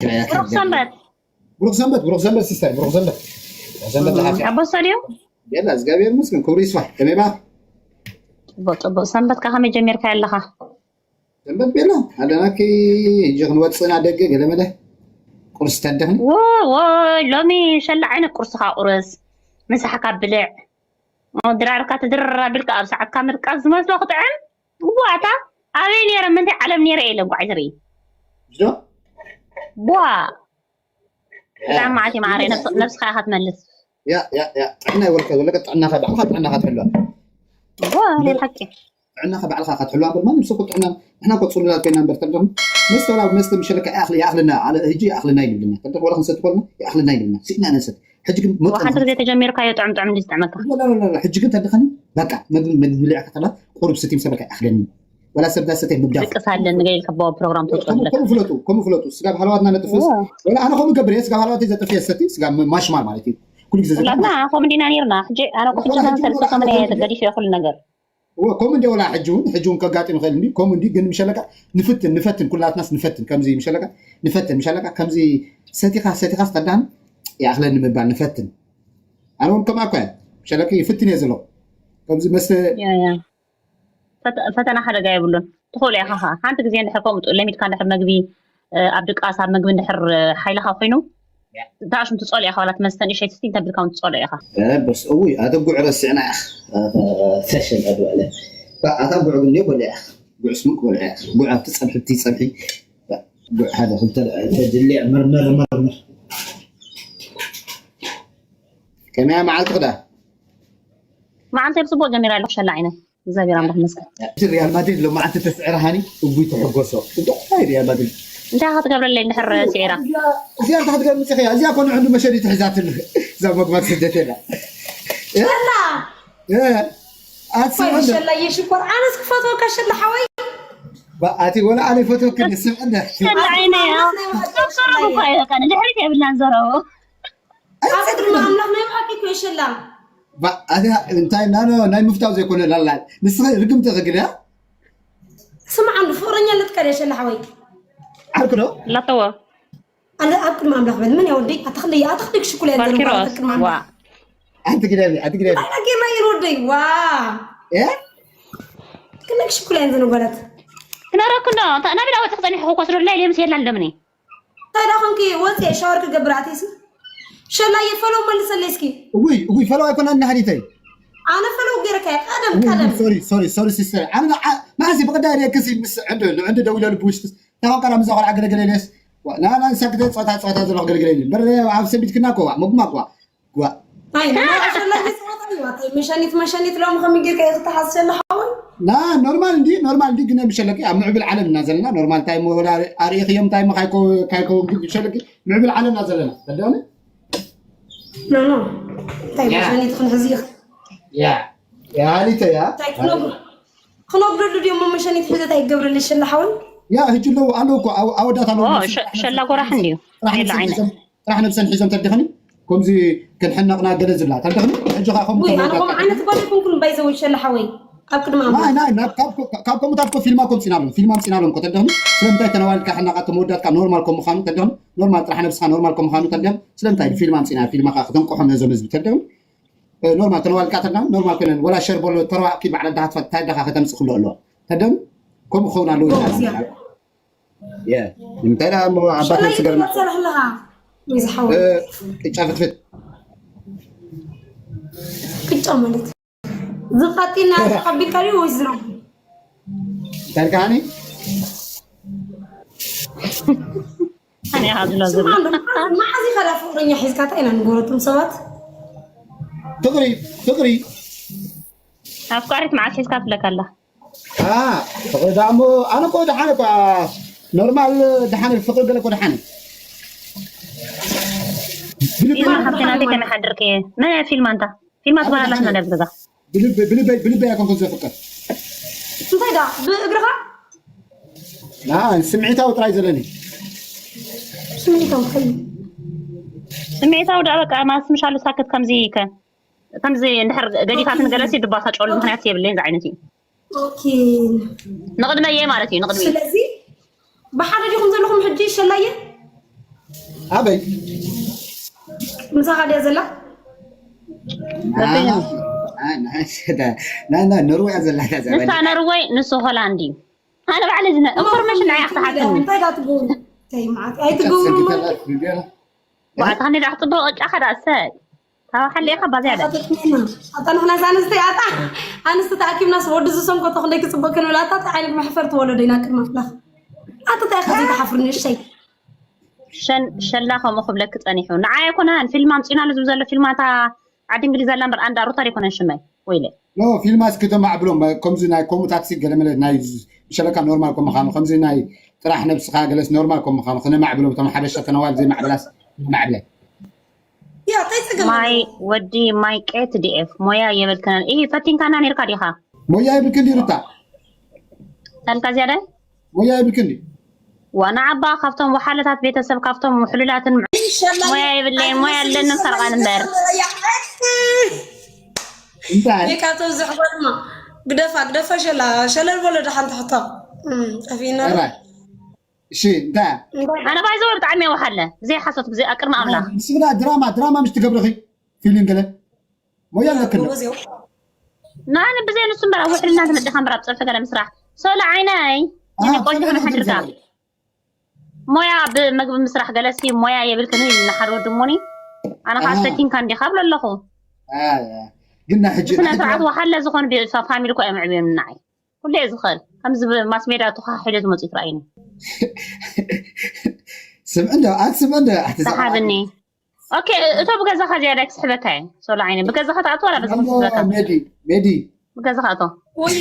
ብሩኽ ሰንበት። ብሩኽ ሰንበት፣ ብሩኽ ሰንበት ሲስተር፣ ብሩኽ ሰንበት። ብሩኽ ሰንበት ዝሓፍያ። ኣቦ ሰልዩ የላ እግዚኣብሔር ይመስገን፣ ክብሩ ይስፋ። ከመይ ባኽ? ጽቡቅ ጽቡቅ። ሰንበት ከመይ ጀሚርካ ኣለኻ? ሰንበት ቤላ ኣለናኪ። ሕጂ ክንወፅእ ኢና ደገ ገለመለ ቁርሲ ተደኽኒ። ወይ ሎሚ ሸላ ዓይነት ቁርስኻ ቁርስ፣ ምሳሕካ ብልዕ፣ ድራርካ ትድርር ኣቢልካ ኣብ ሰዓትካ ምድቃስ ዝመስሎ ክጥዕም። ዋታ ኣበይ ነይረ ምንታይ ዓለም ነይረ የለን ጓዕ ዝርኢ ዶ ቧ። ብጣዕሚ መዓት እዩ መዓረይ፣ ነብስ- ነብስኻ ኢኻ ትመልስ። ያ ያ ያ ጥዕና ይወልካ ወለቀ ጥዕናኻ ባዕልኻ ጥዕናኻ ትሕልዋ። ቧ ናይ ሓቂ። ጥዕናኻ ባዕልኻ ኢኻ ትሕልዋ እምበር ማንም ሰብ እኮ ጥዕና ንሕና እኮ ፅሉላት ኮይና እምበር ተደኹም መስተ ወላ መስተ ምሸለካ ይኣኽል ይኣኽልና ኣለ ህጂ ይኣኽልና ይብልና ተደኹም ወላ ክንሰቲ ኮልና ይኣኽልና ይብልና ስኢና ነሰት ሕጂ ግን መጠን ሓንቲ ግዜ ተጀሚርካዮ ጥዑም ጥዑም እንዲ ዝጥዕመካ። ላ ላ ላ ሕጂ ግን ተደኸኒ በቃ መግቢ መግቢ ብልዕካ ተላ ቁሩብ ስቲም ሰበካ ይኣኽለኒ ወላ ሰብ ዳሰተ ምግዳፍ ድቅስ ኣለኒ ገይል ከበዋ ፕሮግራም ተውፅኦ ኣለካ። ከምኡ ፍለጡ ከምኡ ፍለጡ ስጋብ ሃለዋትና ነጥፍስ ወላ ኣነ ከምኡ ገብር እየ ስጋብ ሃለዋተይ ዘጥፍ እየ ሰቲ ስጋብ ማሽማር ማለት እዩ ኩሉ ግዜ ዘጥፍ ኩላትና ከምኡ እንዲና ነይርና። ሕጂ ኣነ እኮ ሕጂ ወላ ሕጂ ዝመሰል ወላ ሰኮመ ሕጂ ገዲፈ ይኽእል ነገር እወ ከምኡ እንዲ ወላ ሕጂ እውን ሕጂ እውን ከጋጥም ይኽእል እንዲ ከምኡ እንዲ ግን ምሸለካ ንፍትን ንፈትን ኩላትናስ ንፈትን ከምዚ ምሸለካ ንፈትን ምሸለካ ከምዚ ሰቲኻ ሰቲኻስ ተዳን ይኣኽለኒ ምባል ንፈትን ኣነ እውን ከምኣ እኮ እየ ምሸለካ ይፍትን እየ ዘሎ ከምዚ መስተ ያ፣ ያ። ፈተ- ፈተና ሓደጋ የብሉን። ትኽእሉ ኢኻ ኸዓ ሓንቲ ግዜ እንድሕር ከምኡ ለሚድካ እንድሕር መግቢ እ፣ ኣብ ድቃስ ኣብ መግቢ እንድሕር እ፣ ሓይልኻ ኮይኑ እታ ሽም ትፀልኦ ኢኻ ዋላ ትመስተ ንእሸይቲ ስቲ እንተቢልካ እውን ትፀልኦ ኢኻ። በስ እውይ ኣተ ጉዕ ረሲዕና ኢኻ ፈሸል ኣድዋለ ኣታ ጉዕ ግን የበለ ኢኻ ጉዕ ስሙክ በለ ኢኻ ጉዕ ኣብቲ ፀብሒ እቲ ፀብሒ ጉዕ ሓደ ክልተ ተድልዕ መርመር መርመር ከመያ መዓልቲ ክዳ መዓልተይ ብፅቡቅ ጀሚራ ኣለኹ ሸላ ዓይነ እግዚኣብሔር ኣምላኽ ይመስገን። ሪያል ማድሪድ ሎማዓንቲ ተስዕርሃኒ እጉይ ተሐጎሶ እንታይ ሪያል ማድሪድ እንታይ ኢኻ ትገብረለይ እንድሕር ስዒራ? እዚኣ እንታይ ክትገርምፅ ኢኻ እዚኣ ኮነ ዕንዱ መሸሪት ሒዛትሉ እዛ መግባት ስደት የላ ሸላ ኣትስማ ሸላየ ሽኮር ኣነስ ክፈትወካ ሸላ ሓወይ ኣቲ ወላ ኣነ ፈትወክን ስምዕና ሸላ ዓይነ እያ። ዶክተር እኮ እየ በቃ ንድሕሪት የብልናን ዘረቦ ኣብ ቅድሚ ኣምላኽ ናይ ብሓቂ እኮ የሸላ እንታይ ናኖ ናይ ምፍታው ዘይኮነ ላላ ንስኸ ርግምቲ ክግዳ ስማዕ እንዱ ፍቅረኛ ኣለትካ ድያ ሸላ ሓወይ ዓርክ ዶ ኣለተዎ ኣነ ኣብ ቅድሚ ኣምላኽ በል ምን ያው እንዴ ኣትኽልይ ኣትኽልይ ክሽኩል ያን ባርኪሮስ ቅድሚ ኣምላኽ ዋ ኣንቲ ግዳቢ ኣንቲ ግዳቢ ኣነ ጌማ ይን ወደይ ዋ እ ክነክ ሽኩል ያን ዝንጓላት ክነረክኖ ናቢላ ወፅእ ክፀኒሕ ክኮስዶ ላይ ሌምስ የላን ደምኒ ታዲያ ኮንኪ ወፅየ ሻወር ክገብር ኣትይሲ ሸላየ ፈለው መልሰለይ እስኪ እጉይ እጉይ ፈለው ኣይኮና እናሃዲተይ ኣነ ፈለው ገይረካ ቀደም ቀደም ሶሪ ሶሪ ሶሪ ሲስተር ኣነ መዓሲ ብቅዳ ሪክሲ ምስ ዕንዶ ዕንዶ ደው ኢለሉ ብውሽጥስ ተኸቀራ ምዛ ቆልዓ ገለገለ ኢለስ ናና ንሳክተ ፀታ ፀታ ዘለኹ ገለገለ ኢለ በር ኣብ ሰቢትክና ኮዋ መጉማ ኮዋ ጓ ኣይ ሸላየ ፀወታ እዩ ኣታይ መሸኒት መሸኒት ሎም ከሚ ጌርካ ክትሓዝ ሸላ ሓወይ ና ኖርማል እንዲ ኖርማል እንዲ ግን ምሸለቂ ኣብ ምዕብል ዓለም እና ዘለና ኖርማል እንታይ ወላ ኣርእኺ እዮም እንታይ ካይኮ ካይኮ ግን ምሸለቂ ምዕብል ዓለም እና ዘለና ተደነ ኖ ኖ እንታይ ያ። መሸኒት ክንሕዚ ይኽእል ያ ያ ሃሊተ ያ እንታይ ክነግሩ ክነግረሉ ድዮም መሸኒት ሕዘት ኣይገብረልሽ ሸላ ሓወይ ያ ህጂ ኣለዉ ኣለዉ እኮ ኣወዳት ኣለዉ ሸላ ጎራሕ እንድዩ ጥራሕ የለ ነብሰን ዓይነት ሒዞም ጥራሕ ነብሰን ሒዞም ተድኽኒ ከምዚ ክንሕነቕና ገለ ዝብላ ተድኽኒ ሕጂ ኻ ከምኡ ወይ ኣነ ተመልካ ከምኡ ዓይነት ጓል ኣይኮንኩን ባይዘወይ ሸላ ሓወይ ኣብ ቅድሚ ኣምላኽ ናይ ናይ ናብ ካብ ካብ ከምኡታት ኮ ፊልማ ኮም ፂናሎም ፊልማ ምፂናሎም ኮ ተደኽኒ ስለምንታይ ተነዋልካ ሕናቃ ተመወዳትካ ኖርማል ኮም ምዃኑ ተደኽኒ ኖርማል ጥራሕ ነብስኻ ኖርማል ኮም ምዃኑ ተደኽኒ ስለምንታይ ፊልማ ምፂና ፊልማኻ ክተንቆሖም ነዞም ህዝቢ ተደኽኒ ኖርማል ተነዋልካ ተደኽኒ ኖርማል ኮይነን ወላ ሸርበሎ ተረዋቂ ባዕላ ዳሃትፋ ታይ ዳኻ ከተምፅእ ክሎ ኣለዋ ተደኽኒ ከምኡ ክኸውን ኣለዎ ኢልና ንብል። የ ንምንታይ ደኣ እሞ ኣባት ሸላይ ስገርና ትመፀ ኣለኻ ወይ ዝሓወ ቅጫ ፍትፍት ቅጫ ማለት ዝቃጢና ተቀቢልካ ድዩ ወይ ዝረቡ እንታይ ከዓኒ ኣነ ኢኻ ዝሎ ዝብል ስማ እንዶ መዓዝ ኢኻ ዳ ፍቅረኛ ሒዝካ እንታይ ኢና ንጎረቱም ሰባት ፍቅሪ ፍቅሪ ኣፍቃሪት መዓስ ሒዝካ ትብለካ ኣላ ዳሞ ኣነ እኮ ደሓነ እኳ ኖርማል ደሓነ ፍቅሪ ገለ እኮ ደሓነ ፊልማ ሓብቲ ናተይ ከመይ ሓድርክ መን እያ ፊልማ እንታ ፊልማ ትበሃል ኣላ ሽማ ደብ ገዛ ብልበይ ብልበይ ብልበይ ኣይኮንኩን ዘፍቅር እንታይ ዳ ብእግርኻ ና ስምዒታዊ ጥራይ ዘለኒ ስምዒታዊ ከይ ስምዒታዊ ዳ በቃ ማስ ምሻሉ ሳክት ከምዚ ከ ከምዚ እንድሕር ገዲፋትን ገለሲ ድባታ ጨሉ ምክንያት የብለይን ዝዓይነት እዩ ኦኬ ንቕድመ እየ ማለት እዩ ንቕድሚ ስለዚ ብሓደ ዲኹም ዘለኹም ሕጂ ሸላየ ኣበይ? ምሳኻ ድያ ዘላ? ናይ ኖርወይ ዘላ እዛ ንሳ ኖርወይ፣ ንሱ ሆላንድ እዩ። ኣነ ባዕለይ ዝነ ኢንፎርሜሽን ንዓይ ክትሓተኒ። እንታይ ዳ ትገብሩ? ተይ መዓት ኣይትገብሩ። ባዕልኻ ንዳ ክትጽበ ቅጫኻ ዳ እሰይ። ካብ ሓሊኻ ባዝያ ዳ። ኣታ ንሕና ዛ ኣንስቲ ኣታ ኣንስቲ ተኣኪብናስ ወዲ ዝሰንኮቶ ክንደይ ክጽበ ክንብል ኣታ እንታይ ዓይነት መሕፈርቲ ወለዶ ኢና ቅድሚ ኣምላኽ። ኣታ እንታይ ኢኻ ዘይትሓፍሩ ንእሽተይ? ሸን ሸላ ከምኡ ክብለኪ ጸኒሑ። ንዓይ ኣይኮነን ፊልም ኣምጺእናሉ ዝብል ዘሎ ፊልማታ ዓዲ እንግሊዝ ዘላ እምበር ኣንዳ ሩታ ኣይኮነን ሽመይ። ወይለ። ኖ ፊልም እስኪ ተማዕብሎም ከምዚ ናይ ከምኡታት ሲ ገለመለ ናይ ሸለካ ኖርማል ከም ምዃኑ ከምዚ ናይ ጥራሕ ነብስኻ ገለስ ኖርማል ከም ምዃኑ ክነማዕብሎም እቶም ሓበሻ ተነዋል ዘይማዕብላስ ማዕብለ ያ እንታይ ጸገም ማይ ኣለዎ? ወዲ ማይ ቄት ዲኤፍ ሞያ የብልክን። ኢሂ ፈቲንካና ነርካ ዲኻ? ሞያ ይብልክን ድዩ ሩታ? ታልካ ዝያዳይ? ሞያ ይብልክን ድዩ? ዋና ዓባ ካብቶም ወሓለታት ቤተሰብ ካብቶም ውሕሉላትን ይሸላ ሞያ የብለይን፣ ሞያ ኣለንን ሰርቓን እምበር። እንታይ? ይካቶ ዝሕጎልማ ግደፋ ግደፋ ሸላ ሸለል በሎ ደሓን ትሕቶ ጠፊና ራይ እሺ እንታይ? ኣነ ባይዘወ ብጣዕሚ የውሓለ ብዘይ ሓሶት ብዘይ ኣቅድሚ ኣምላኽ ንስና ድራማ ድራማ ምሽ ትገብርኺ ፊልም ገለ ሞያ ኣለክን ጎበዝ ይው ንኣነ ብዘይ ንሱ እምበር ኣብ ውሕልና ትምድኻ እምበር ኣብ ፀብሒ ገለ ምስራሕ ሶሎ ዓይነይ ኣሃ፣ ቆንጆ ፈለና መሓድርካ ትምዛለይ። ሞያ ብምግቢ ምስራሕ ገለሲ ሞያ የብልክን ኢልና ሓደ ወዲ እሞኒ ኣነ ከዓ ኣሃ። ሰቲንካ እንዲኻ እብሎ ኣለኹ ኣያ፣ ግን ናይ ሕጂ ስነ ናይ ሕጂ ስርዓት ወሓለ ዝኾኑ ፋሚሊ እኮ እዮም ዕብዮም ንዓይ ኩሉ እየ ዝኽእል ከምዚ ማስ ሜዳ ተኻሒለ ዝመፁ ትረኣይኒ ስምዕ እንደ ኣት ስምዕ እንደ ኣቲ ሰሓብኒ ኦኬ እቶ ብገዛኻ ዝያዳ ክስሕበካ እየ ሶሎ ዓይነ ብገዛኻ ትኣቱ ዋላ በዛ ክስሕበካ ሜዲ ሜዲ ብገዛኻ እቶ ወይ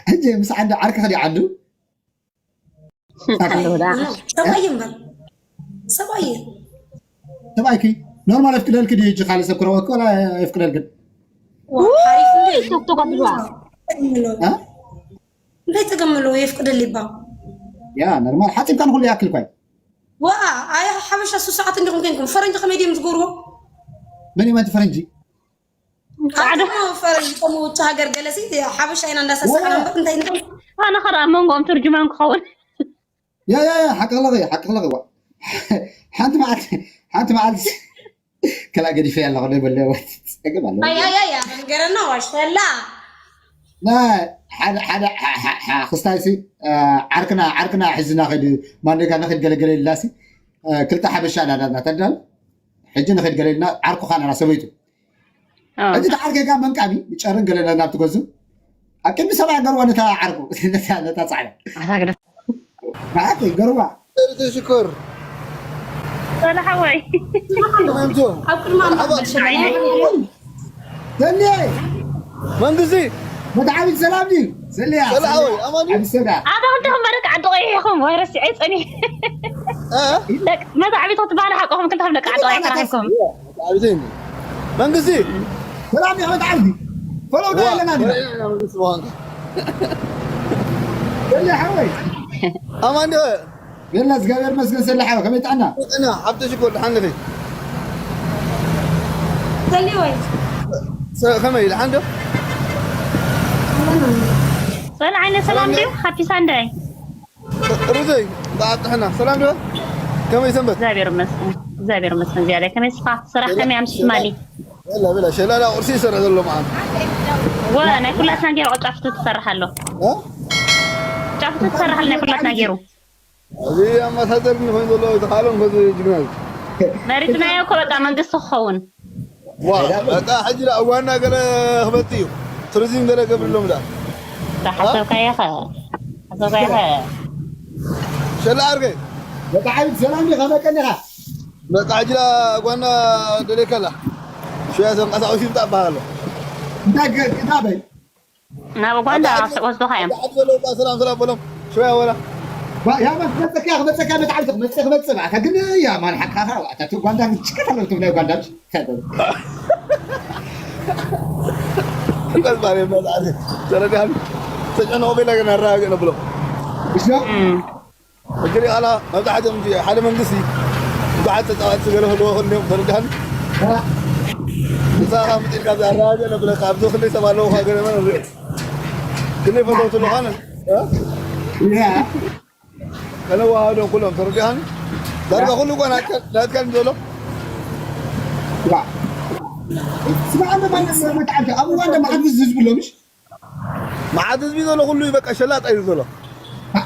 ሕጂ ምስ ዓንዲ ዓርኪ ከዲ ዓንዱ ሰብኣይ እምበር ሰብኣይ ሰብኣይኪ ኖርማል የፍቅደልኪ ድዩ ሕጂ ካልእ ሰብ ክረወኪ ወላ የፍቅደልክን ሓሪፍ እንዴ ተቆጥዋ እ? እንታይ ጸገም ኣለዎ የፍቅደል ይባ ያ ኖርማል ሓፂብካን ኩሉ ይኣክል ኳይ ዋ ኣይ ሓበሻ ሱ ሰዓት እንዲኹም ኮንኩም ፈረንጂ ከመይ ድዮም ዝገብርዎ መን ይመንቲ ፈረንጂ ሓደ ፈረንጂ ከምኡ ውጭ ሃገር ገለሲ ሓበሻ ኢና እንዳሳሳዕና እምበር እንታይ እንታይ ኣነ ኸዳ ኣብ መንጎኦም ትርጅማን ክኸውን ያ ያ ያ ሓቂ ክለኺ ሓቂ ክለኺ ዋ ሓንቲ መዓልቲ ሓንቲ መዓልቲ ከላ ገዲፈ ኣለኹ ዶ በለ ጸገም ኣለዎ ኣይ ኣይ ኣይ ገረና ዋሽተላ ና ሓደ ሓደ ክስታይ ሲ ዓርክና ዓርክና ሕዝና ከይድ ማንዴጋ ንክድ ገለገለ ኢልናሲ ክልተ ሓበሻ ናዳና ተዳል ሕጂ ንክድ ገለ ኢልና ዓርኩኻ ነራ ሰበይቱ ሕጂ ተዓርከካ መንቃሚ ጨርን ገለ ናብ ትገዙ ኣብ ቅድሚ ሰብኣይ ገርዋ ነታ ዓርኩ ነታ ጻዕዳ ኣሳግደ ብሓቂ ገርዋ ሽኮር ሰላሓወይ መንቱ ኣብ ቅድሚ ኣምላኽ በልሸላ ዘኒ መንግስቲ መትዓቢት ሰላም ድዩ ዘልያ ሰላሓወይ ኣማን እዩ ዓቢ ሰዳ ኣታ ክልተኹም በደቂ ዓዲ ቆይሕኹም ወይ ረሲዐ ፀኒ እ? መትዓቢት ክትበሃሉ ሓቆኹም ክልተኹም ደቂ ዓዲ ቆይሕ ተራኺብኩም ዓቢተይ እንዲ መንግስቲ ሰላም ድዩ መትዓቢት ፈለው ዶ ኣለና ዲና መንግስቲ ምዃንካ ዘልያ ሓወይ ኣማን ዲኸ የላ እግዚኣብሔር መስገን ሰላሓ ከመይ ጥዕና እና ሓብቲ ሽኮር ድሓን ዲኺ ሰሊ ወይ ሰ- ከመይ ድሓን ዶ ሰላም ዓይነ ሰላም ድዩ ሃፒ ሳንዳይ ሩዘይ ብዓብ ጥሕና ሰላም ዶ ከመይ ሰንበት እግዚኣብሔር ይመስገን እግዚኣብሔር ይመስገን ዝያዳ ከመይ ስኻ ስራሕ ከመይ ኣምሲ ትማሊ የላ ብላ ሸላላ ቁርሲ ይሰርሕ ዘሎ መዓን ወ ናይ ኩላትና ገይሩ ጫፍቱ ትሰርሕ ኣሎ ጫፍቱ ትሰርሕ ኣሎ ናይ ኩላትና ገይሩ እዚ ኣምባሳደር ኮይኑ ዘሎ ተኻሎም ከዚ ጅግና እዩ መሪፅናዮ እኮ በቃ መንግስቲ ክኸውን ዋ በቃ ሕጂ ዳ ዋና ገለ ክመጥ እዩ ቱሪዝም ገለ ገብርሎም ዳ ሓሰብካዮ ኸ ሓሰብካዮ ኸ ሸላ ዓርከይ በቃ ዓብድ ሰላም ዲኻ መቀኒኻ በቃ ሕጂ ዳ ጓና ደሌካላ ሽያ ተንቀሳቀሱ ይምጣ በሃሎ እንታይ ገ- እንታይ በይ ናብ ኡጋንዳ ወስዶኻ እዮም ዓዲ ዘሎ እባ ሰላም ሰላም በሎም ሽያ ወላ ባ- ያ መ- ክመፀካ ክመፀካ መትዓብቲ ክመፀ ክመፀ ባዕታ ግን ያ ማን ሓቃኻ ባዕታ እቲ ኡጋንዳ ግን ጭቀት ኣለዎ ትብላ ኡጋንዳ ቀዝባሪ መጣሪ ተረጋል ተጨነቆ ቤላ ግን ኣረጋግእ ነብሎ እሺ እግሪ ኣላ መብዛሕትኦም እንጂ ሓደ መንግስቲ ብዙሓት ተፃዋቲ ገለ ክልዎ ክልዮም ተረዳህን ምሳኻ ምጢልካ ዘረጋግእ ነብለካ ኣብዚ ክልይ ሰብ ኣለዎ ካ ገለ መን ሪኦ ክልይ ፈተውቲ ዝኾነ ያ ከነዋሃዶም ኩሎም ተረዳህን ዳርጋ ኩሉ እኮ ናትካ ናትካ እዩ ዘሎ። ስማዕ፣ ኣነ ማለት መዓት ህዝቢ ኣሎ፣ ምሽ? መዓት ህዝቢ ዘሎ ኩሉ እዩ፣ በቃ ሸላጣ እዩ ዘሎ።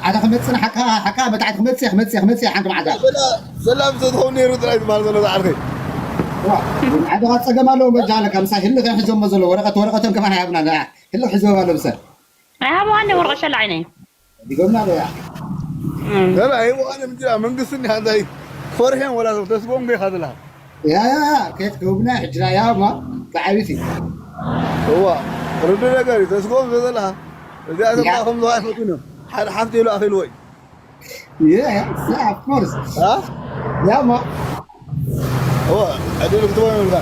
ኣታ ክመጽእ ሓቃ፣ ሓቃ መታዕት ክመጽእ፣ ክመጽእ፣ ክመጽእ ሓንቲ መዓዳ። ሰላም ሰላም ተትኸውን ነይሩ ጥራይ ዝበሃል ዘሎ ዝዓርከይ። ኣታ ጸገም ኣለዎ፣ በጃ ኣለካ፣ ምሳይ ህልኽ እዮም ሒዞሞ ዘሎ፣ ወረቐት፣ ወረቐቶም ከማን ኣይሃብና፣ ዳ ህልኽ ሒዞም ኣሎ፣ ምሳይ። ኣይሃብዋ እንደ ወርቀ ሸላ ዓይነይ። ይገምና ዶ ያ? እም። ገና ኣይወዓለ ምንድራ መንግስቲ እንዲያ እንታይ ፈርሕን ወላ ተስጎም ገይኻ ዘለኻ። ያ፣ ያ፣ ያ፣ ከየት ክህቡና ሕጅራ፣ ያ፣ ማ፣ ብዓቢቲ። እዋ ርዱ ነገር እዩ፣ ተስጎም ዘለኻ። እዚኣ ሰብ ያ። ከም ዝዋ ኣይፈቱን እዮም። ሓደ ሓፍቲ ኢሉ ኣኺልዎ እዩ። ያ፣ ያ፣ ያ፣ of course። አ? ያ፣ ማ፣ እዋ ዕድል ክትቦ ይብልካ።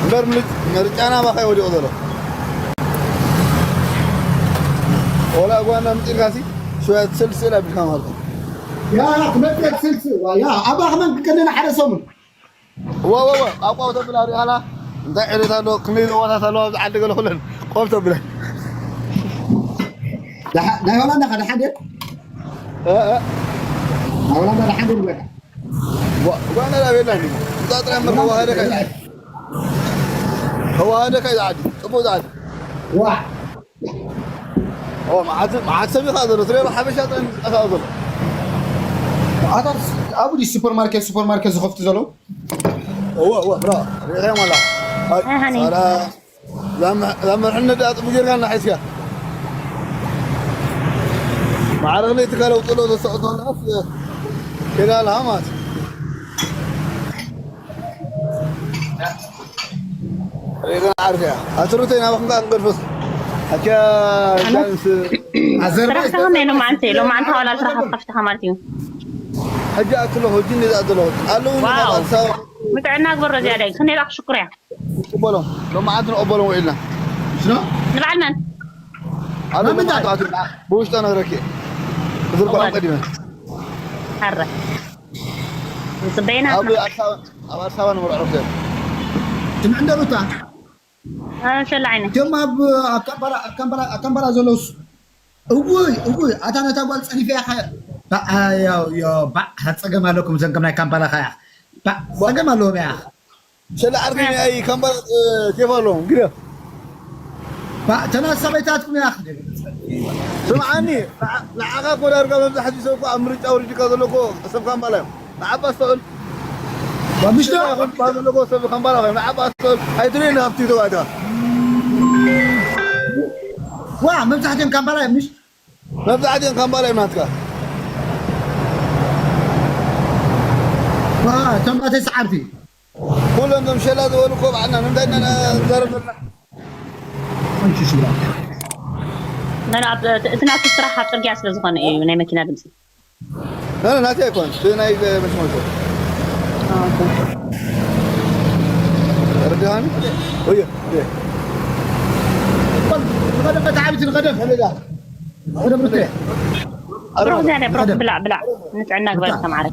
እምበር ምርጭ-፣ ምርጫና ባኻ ወዲቑ ዘሎ። ወላ ጓና ምጢርካሲ፣ ሽወያ ትስል ስል ኣቢልካ ማለት ነው። ያ፣ ክመጽእ ስልሲ፣ ዋ፣ ያ፣ ኣባ ከመን ክቀንና ሓደ ሰሙን። ዋ፣ ዋ፣ ዋ፣ ኣቋው ተብላ ሪኣላ። እንታይ ዕለት ኣሎ፣ ክንደይ ዞባታት ኣለዋ ኣብዚ ዓዲ ገለ ኩለን። ቆም ተብለን። ደሓ-፣ ናይ ሆላንዳ ከ ደሓን ድየ? እ፣ እ። ናይ ሆላንዳ ደሓን ድየ ንብለካ? ዋ፣ ጓና ላቤላ እንዲ። እዛ ጥራይ እምበር ከዋሃደ ካይ። ከዋሃደ ካይ ዝዓዲ። ጽቡቕ ዝዓዲ። ዋ፣ ኦ፣ መዓት፣ መዓት ሰብ ይኻ ዘሎ። ትሬባ ሓበሻ ጥራይ ዝጠፋ ዘሎ። ኣታ ኣብኡ ድዩ ሱፐርማርኬት፣ ሱፐርማርኬት ዝኸፍቱ ዘለዉ? እዋ፣ እዋ፣ ብራ። ሪእኻዮም ኣላ። ኣይ፣ ኣይ፣ ሃኒ። ሳላ። ላም-፣ ላም መርሕነት ደኣ ጽቡቕ ጌርካ እናሒዝካ። ማዕረ ክንደይ ትካ ለውጢ ኣሎ ዘሰቕቶ እናስ ከዳ ኣለኻ ማለት እዩ። ሪእኻ ዓርፍያ። ኣትሩተይ ናባኹም ከኣ ክንገድፈስ። ሓኪያ ጃንስ። ኣዘርባይ ስራሕ ከመይ ሎማዓንቲ፣ ሎማዓንቲ ዋላ ስራሕ ከፍትኻ ማለት እዩ። ሕጂ ኣትሎ፣ ሕጂ እንዴት ኣትሎ? ኣለዉ ዋው። ኣዲስ ኣበባ። ምጥዕና ግበሮ ዝያዳይ። ክንደይ ዳኣ ክሽኩር እያ። ንቕበሎም። ሎማዓንቲ ንቕበሎም ውዒልና። ሽኖ? ንበዓል መን? ኣለዉ መን ሎማዓንቲ ኣትሎ። ብውሽጣ ነግረኪ። ክዝርግሖም ቀዲመ። ኣረ። ዝጽበየና ኣብ ኣዲስ ኣበባ፣ ኣብ ኣዲስ ኣበባ ንመርዖ ርክብ። ስምዕ እንደ ሩታ። ሸላ ዓይነ። እቶም ኣብ፣ ኣብ ካምፓላ፣ ኣብ ካምፓላ፣ ኣብ ካምፓላ ዘለውስ? እውይ፣ እውይ፣ ኣታ ነታ ጓል ጸኒፈያ ኸ-፣ ባ-፣ ኣ-፣ ያው፣ ያው፣ ባ-፣ ጸገም ኣለኩም ዘን ከም ናይ ካምፓላ ኸያ። ባ-፣ ጸገም ኣለዎም እያ። ሸላ ዓርከይ ናይ ካምፓላ፣ እ፣ ኬፍ ኣለዎም፣ ግደ። ባ-፣ ተና ሰበይታትኩም እያ። ስምዓኒ፣ ንዓ-፣ ንዓኻ እኮ ዳርጋ መብዛሕትኡ ሰብ እኮ ኣብ ምርጫ ወሪድካ ዘሎ እኮ ሰብ ካምፓላ እዮም። ንዓባ ኣስተውዕል። ባ፣ ምሽ ዶ? ይኹን ባዶ ለጎ ሰብ ከም ባላ ኮይኑ ዓባ ኣስተውዕል። ኣይትርእየኒ ሃብቲ ተባዕትያ። ዋ፣ መብዛሕትኦም ካምፓላ እዮም፣ ምሽ? መብዛሕትኦም ካምፓላ እዮም ናትካ። ዋ፣ እቶም ናተይ ሰዓብቲ። ኩሎም እዞም ሸላ ዝበሉ እኮ ባዕልና ንምንታይ ኢና ንዛረብ ዘለና? ኣንቺ ሽላ። መን ኣብ፣ እቲ ናቱ ስራሕ ኣብ ጽርግያ ስለ ዝኾነ እዩ ናይ መኪና ድምፂ። ና፣ ና፣ ናተይ ኣይኮነን። እቲ ናይ መሽመልኮ። ርድሃኒ? ወዮ፣ ወዮ። ንቐደም በታ ዓቢት ንቐደም። ንቐደም ርቴ። ብሩኽ ዝያዳ ብሩኽ ብላዕ ብላዕ። ንጥዕና ግበር ተማዓረ።